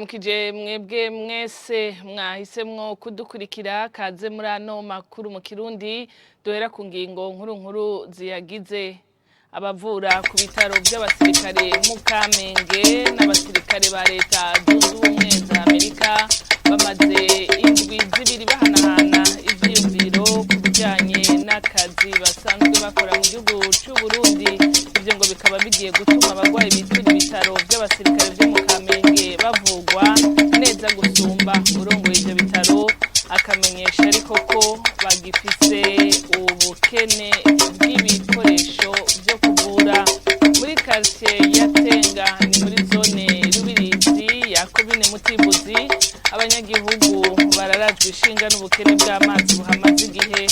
Ndabaramukije mwebwe mwese mwahisemwo kudukurikira. Kaze muri ano makuru mu Kirundi, duhera ku ngingo nkuru nkuru ziyagize. Abavura ku bitaro by'abasirikare mu Kamenge n'abasirikare ba Leta Zunze Ubumwe za Amerika bamaze indwi 2 bahanahana ivyiyumviro ku bijanye n'akazi basanzwe bakora mu gihugu c'u Burundi. Ivyo ngo bikaba bigiye gutuma abarwayi bitura ibitaro by'abasirikare vyo mu Kamenge bavugwa neza gusumba. Urongoye ivyo bitaro akamenyesha ariko ko bagifise ubukene bw'ibikoresho vyo kuvura. Muri quartier ya Tenga, ni muri zone Rubirizi ya komine Mutimbuzi, abanyagihugu bararajwe ishinga n'ubukene bw'amazi buhamaze igihe.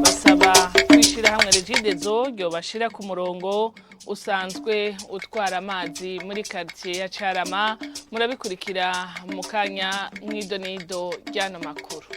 Basaba kwishira hamwe Regideso ryobashira ku murongo usanzwe utwara amazi muri quartier ya Carama. Murabikurikira mu kanya mw'idonido ry'ano makuru.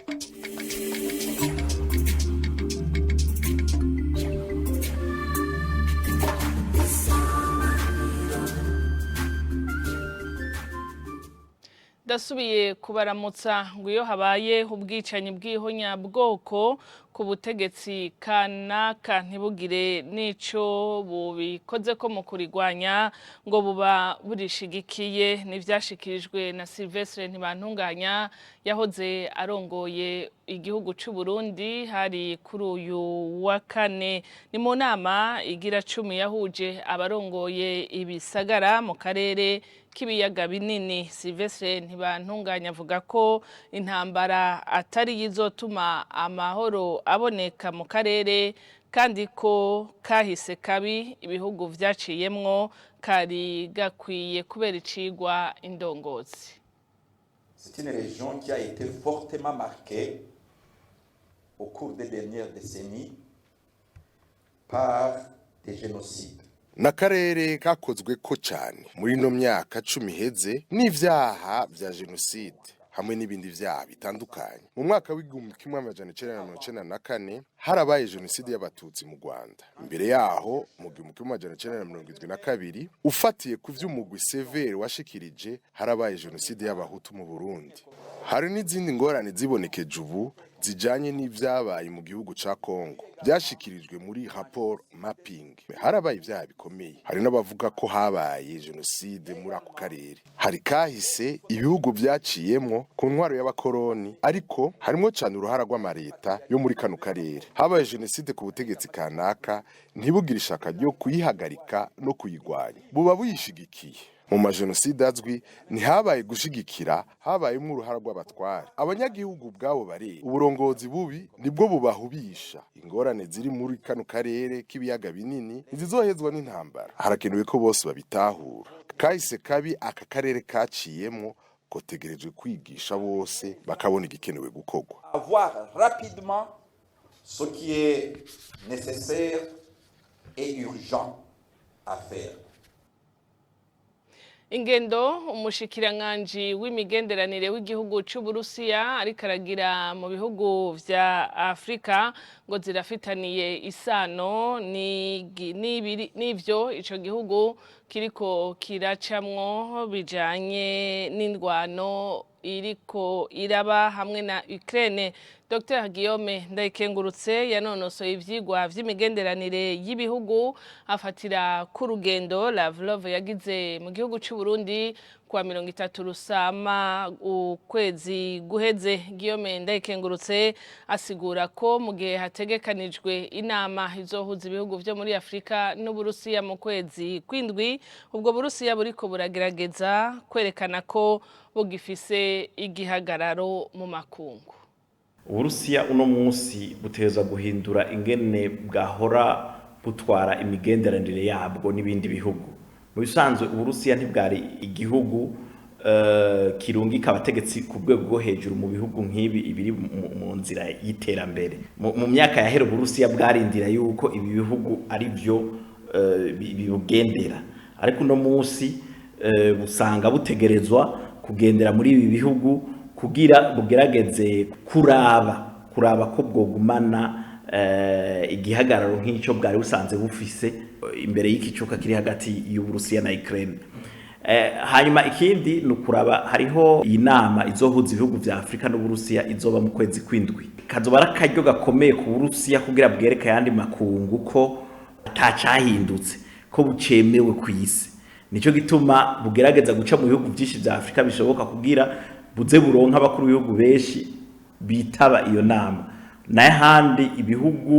Ndasubiye kubaramutsa. Ngo iyo habaye ubwicanyi bw'ihonyabwoko ku butegetsi kanaka, ntibugire n'ico bubikoze ko mu kurigwanya, ngo buba burishigikiye. N'ivyashikirijwe na Sylvestre Ntibantunganya yahoze arongoye igihugu c'u Burundi. Hari kuri uyu wa kane, ni mu nama igira 10 yahuje abarongoye ibisagara mu karere k'ibiyaga binini. Sylvestre Ntibantunganya avuga ko intambara atari yizotuma amahoro aboneka mu karere, kandi ko kahise kabi ibihugu vyaciyemwo kari gakwiye kubera icigwa indongozi. C'est une région qui a été fortement marquée au cours des dernières décennies par des génocides. N'akarere kakozwe ko cyane muri ino myaka 10 iheze n'ivyaha vya jenoside hamwe n'ibindi vyaha bitandukanye. Mu mwaka w'1994 harabaye jenoside y'Abatutsi mu Rwanda. Imbere yaho, mu 1972, ufatiye ku vy'umugwi CVR washikirije, harabaye jenoside y'Abahutu mu Burundi. Hari n'izindi ngorane zibonekeje ubu zijanye n'ivyabaye mu gihugu ca Kongo byashikirijwe muri rapport Mapping. Harabaye ivyaha bikomeye, hari n'abavuga ko habaye jenoside muri ako karere. Hari kahise ibihugu vyaciyemwo ku ntwaro y'abakoroni, ariko harimwo cane uruhara rw'amareta yo muri kano karere. Habaye jenoside ku butegetsi kanaka, ntibugire ishaka ryo kuyihagarika no kuyigwanya, buba buyishigikiye. Mu majenoside azwi ntihabaye gushigikira, habayemo uruhara rw'abatware. Abanyagihugu ubwabo bari uburongozi bubi nibwo bubahubisha. Ingorane ziri muri kano karere k'ibiyaga binini ntizizohezwa n'intambara. Harakenewe ko bose babitahura. Kahise kabi aka karere kaciyemwo kotegerejwe kwigisha bose, bakabona igikenewe gukorwa. Avoir rapidement ce qui est nécessaire et urgent à faire. Ingendo umushikiranganji w'imigenderanire w'igihugu c'Uburusiya ariko aragira mu bihugu vya Afrika ngo zirafitaniye isano n'ivyo ico gihugu kiriko kiracamwo bijanye n'indwano iriko iraba hamwe na Ukraine. Dr Guillaume Ndayikengurutse yanonosoye ivyigwa vy'imigenderanire y'ibihugu, afatira ku rugendo Lavrov yagize mu gihugu c'u Burundi kuwa 30 Rusama ukwezi guheze. Guillaume Ndayikengurutse asigura ko mu gihe hategekanijwe inama izohuza ibihugu vyo muri Afrika n'Uburusiya mu kwezi kw'indwi, ubwo Burusiya buriko buragerageza kwerekana ko bugifise igihagararo mu makungu. Uburusiya uno munsi butegerezwa guhindura ingene bwahora butwara imigenderanire yabwo n'ibindi bihugu. Mu bisanzwe, Uburusiya ntibwari igihugu kirungika abategetsi ku rwego rwo hejuru mu bihugu nk'ibi ibiri mu nzira y'iterambere. Mu myaka yahera, Uburusiya bwarindira yuko ibi bihugu ari byo bibugendera, ariko uno munsi busanga butegerezwa kugendera muri ibi bihugu kugira bugerageze kuraba ko bwogumana igihagararo nk'icyo bwari busanze bufise imbere y'iki cuka kiri hagati y'Uburusiya na Ukraine. Hanyuma ikindi ni ukuraba hariho iyi nama izohuza ibihugu vya Afrika n'Uburusiya izoba mu kwezi kw'indwi, kazoba ari akaryo gakomeye ku Burusiya kugira bwereke ayandi makungu ko atacahindutse, ko bucemewe ku isi. Nico gituma bugerageza guca mu bihugu vyinshi vya Afrika bishoboka kugira buze buronka abakuru b'ibihugu benshi bitaba iyo nama. N'ahandi ibihugu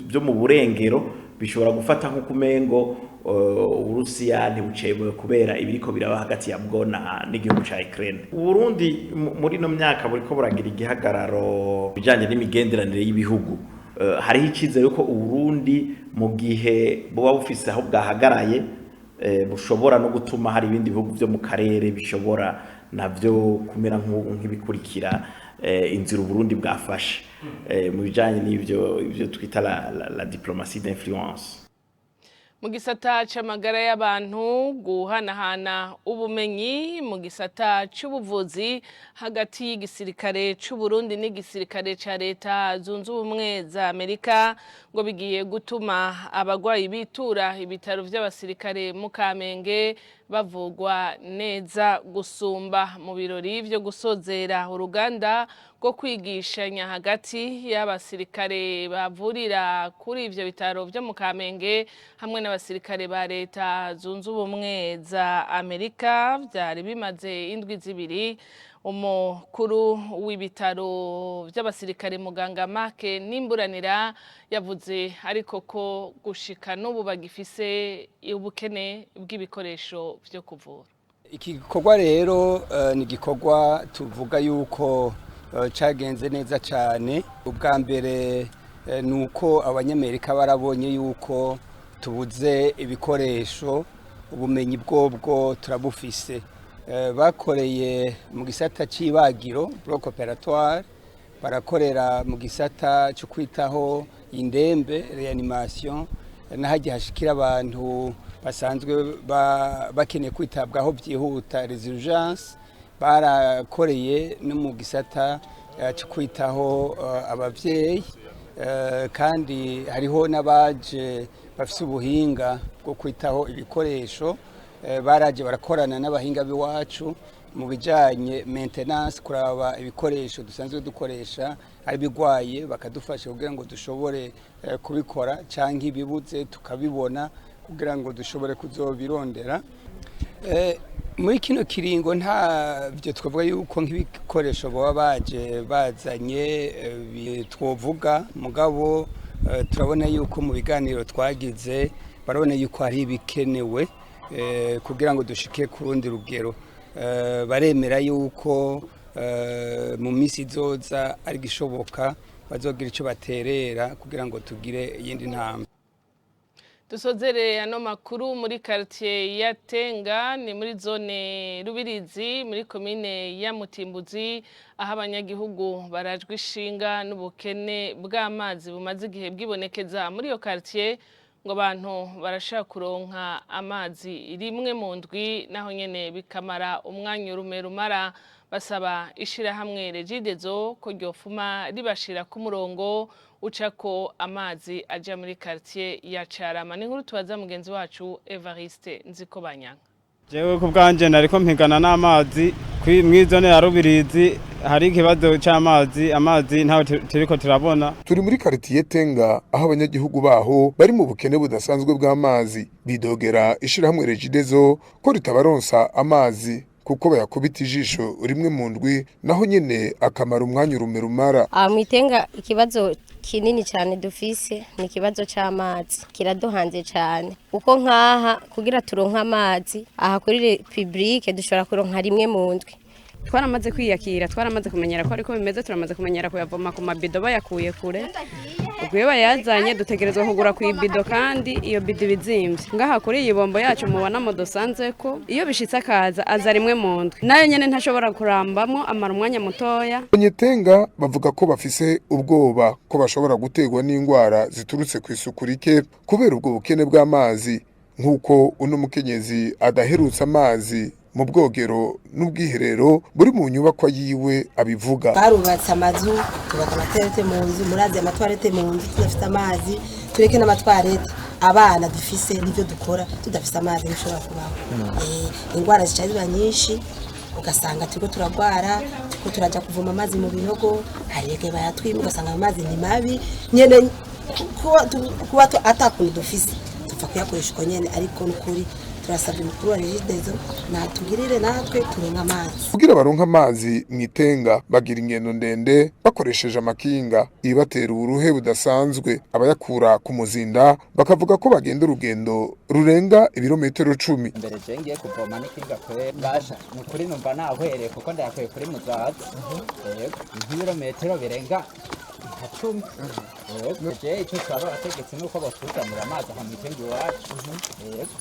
vyo mu burengero bishobora gufata nk'uko umengo Uburusiya ntibucemewe kubera ibiriko biraba hagati ya bwo n'igihugu ca Ukraine. Uburundi muri no myaka buriko buragira igihagararo bijanye n'imigenderanire y'ibihugu. Hariho icizere ko Uburundi mu gihe buba bufise aho bwahagaraye, bushobora no gutuma hari ibindi bihugu vyo mu karere bishobora navyo kumera nk'ibikurikira inzira Uburundi bwafashe mu bijanye n'ivyo ivyo twita la diplomatie d'influence. Mu gisata c'amagara y'abantu, guhanahana ubumenyi mu gisata c'ubuvuzi hagati y'igisirikare c'u Burundi n'igisirikare ca Leta Zunze Ubumwe za Amerika ngo bigiye gutuma abagwayi bitura ibitaro vy'abasirikare mu Kamenge bavugwa neza gusumba. Mu birori vyo gusozera uruganda rwo kwigishanya hagati y'abasirikare bavurira kuri ivyo bitaro vyo mu Kamenge hamwe n'abasirikare ba Leta Zunze Ubumwe za Amerika vyari bimaze indwi 2, umukuru w'ibitaro vy'abasirikare muganga Mark Nimburanira yavuze ariko ko gushika n'ubu bagifise ubukene bw'ibikoresho vyo kuvura. Iki gikorwa rero ni igikorwa tuvuga yuko cagenze neza cyane. Ubwa mbere ni uko Abanyamerika barabonye yuko tubuze ibikoresho, ubumenyi bwobwo turabufise. Bakoreye mu gisata c'ibagiro, bloc opératoire, barakorera mu gisata cyo kwitaho indembe, réanimation, n'ahajya hashikira abantu basanzwe bakeneye kwitabwaho byihuta, les urgences. Barakoreye no mu gisata cyo kwitaho abavyeyi, kandi hariho n'abaje bafise ubuhinga bwo kwitaho ibikoresho. Baraje barakorana n'abahinga b'iwacu mu bijanye maintenance, kuraba ibikoresho dusanzwe dukoresha ari bigwaye, bakadufasha kugira ngo dushobore kubikora, canke ibibuze tukabibona kugira ngo dushobore kuzobirondera. Muri kino kiringo nta byo twavuga yuko nk'ibikoresho baba baje bazanye twovuga, mugabo turabona yuko mu biganiro twagize barabona yuko hari ibikenewe kugira ngo dushike ku rundi rugero. Baremera yuko mu minsi izoza ari gishoboka bazogira ico baterera kugira ngo tugire iyindi ntambwe. Dusozere ano makuru muri quartier ya Tenga, ni muri zone Rubirizi muri komine ya Mutimbuzi, aho abanyagihugu barajwe ishinga n'ubukene bw'amazi bumaze igihe bwibonekeza muri iyo quartier. Ngo abantu barashaka kuronka amazi rimwe mu ndwi, naho nyene bikamara umwanya urume rumara. Basaba ishirahamwe Regideso ko ryofuma ribashira ku murongo ucako amazi aja muri quartier ya Carama. Ni inkuru tubaza mugenzi wacu Evariste Nzikobanyanga. Jewe ku bwanje nariko mpigana n'amazi mw'izone ya Rubirizi, hari ikibazo c'amazi, amazi ntawe turiko turabona. Turi muri karitiye Tenga, aho abanyagihugu baho bari mu bukene budasanzwe bw'amazi. Bidogera ishirahamwe Regideso ko ritabaronsa amazi, kuko bayakubita ijisho rimwe mu ndwi, naho nyene akamara umwanya urume rumara. Aha mwitenga ikibazo kinini cyane dufise ni ikibazo c'amazi, kiraduhanze cyane, kuko nkaha kugira turonke amazi aha kuri République dushobora kuronka rimwe mu ndwi. Twaramaze kwiyakira, twaramaze kumenyera ko ariko bimeze, turamaze kumenyera kuyavoma ku mabido bayakuye kure. Ubwo iyo bayazanye dutegerezwa kugura ku ibido, kandi iyo bido iba izimvye. Ngaha kuri iyi bombo yacu mubona mudusanze ko iyo bishitse akaza, aza rimwe mu ndwi, nayo nyene ntashobora kurambamwo, amara umwanya mutoya. Abanyetenga bavuga ko bafise ubwoba ko bashobora guterwa n'indwara ziturutse ku isuku rike kubera ubwo bukene bw'amazi, nk'uko uno mukenyezi adaherutse amazi mu bwogero n'ubwiherero buri mu nyubakwa yiwe abivuga. Barubatse amazu, tubaka amatoilettes mu nzu. Murazi amatoilettes mu nzu tudafite amazi, tureke n'amatoilettes. Abana dufise n'ivyo dukora, tudafise amazi ntishobora kubaho. Ingwara zica ziba nyinshi, ugasanga turiko turagwara, turiko turaja kuvoma amazi mu binogo. Hari igihe bayatwima, ugasanga amazi ni mabi nyene. Kuba atakuntu dufise, tupfa kuyakoresha uko nyene. Ariko nukuri turasabye umukuru wa Regideso natugirire natwe turonke amazi. Kugira baronke amazi mw'Itenga, bagira ingendo ndende bakoresheje amakinga, ibibatera uburuhe budasanzwe. Abayakura ku Muzinda bakavuga ko bagenda urugendo rurenga ibirometero 10. Mbere je ngiye kuvoma n'ikinga kwe, basha, ni ukuri numva nahwereye, kuko ndayakuye kuri Muzaza. Yego, nk'ibirometero birenga nka 10. Yego, je ico twaba abategetsi nuko botuzanira amazi aha mw'Itenga iwacu. Yego.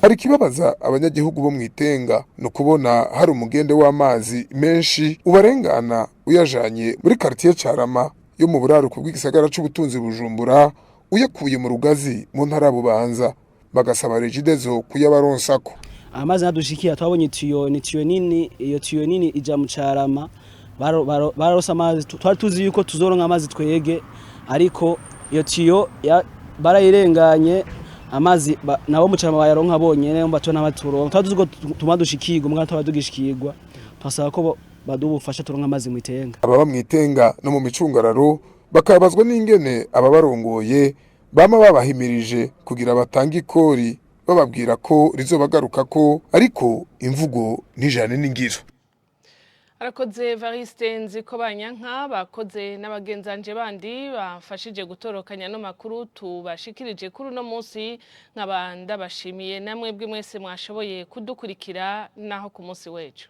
Hari ikibabaza abanyagihugu bo mw'Itenga, ni ukubona hari umugende w'amazi menshi ubarengana uyajanye muri quartier Carama yo mu buraruko bw'igisagara c'ubutunzi Bujumbura, uyakuye mu Rugazi mu ntara ya Bubanza. Bagasaba Regideso kuyabaronsako. Amazi nadushikiye, twabonye itiyo, ni tiyo nini. Iyo tiyo nini ija mu Carama. Bararose amazi, twari tuzi yuko tuzoronka amazi twege, ariko iyo tiyo barayirenganye. Amazi nabo mu Carama bayaronka bonyene, mba tubona turonka. Twari tuzi ko tuma dushikirwa, mugabo twaba dugishikirwa. Twasaba ko baduha ubufasha turonka amazi mw'Itenga. Ababa mw'Itenga no mu micungararo bakabazwa n'ingene ababarongoye bama babahimirije kugira batange ikori, bababwira ko rizobagarukako, ariko imvugo ntijane n'ingiro. Arakoze Variste Nziko Banyanka, bakoze n'abagenzanje bandi bafashije gutorokanya no makuru tubashikirije kuri uno munsi. Nkaba ndabashimiye namwe bwe mwese mwashoboye kudukurikira, naho ku munsi w'ejo.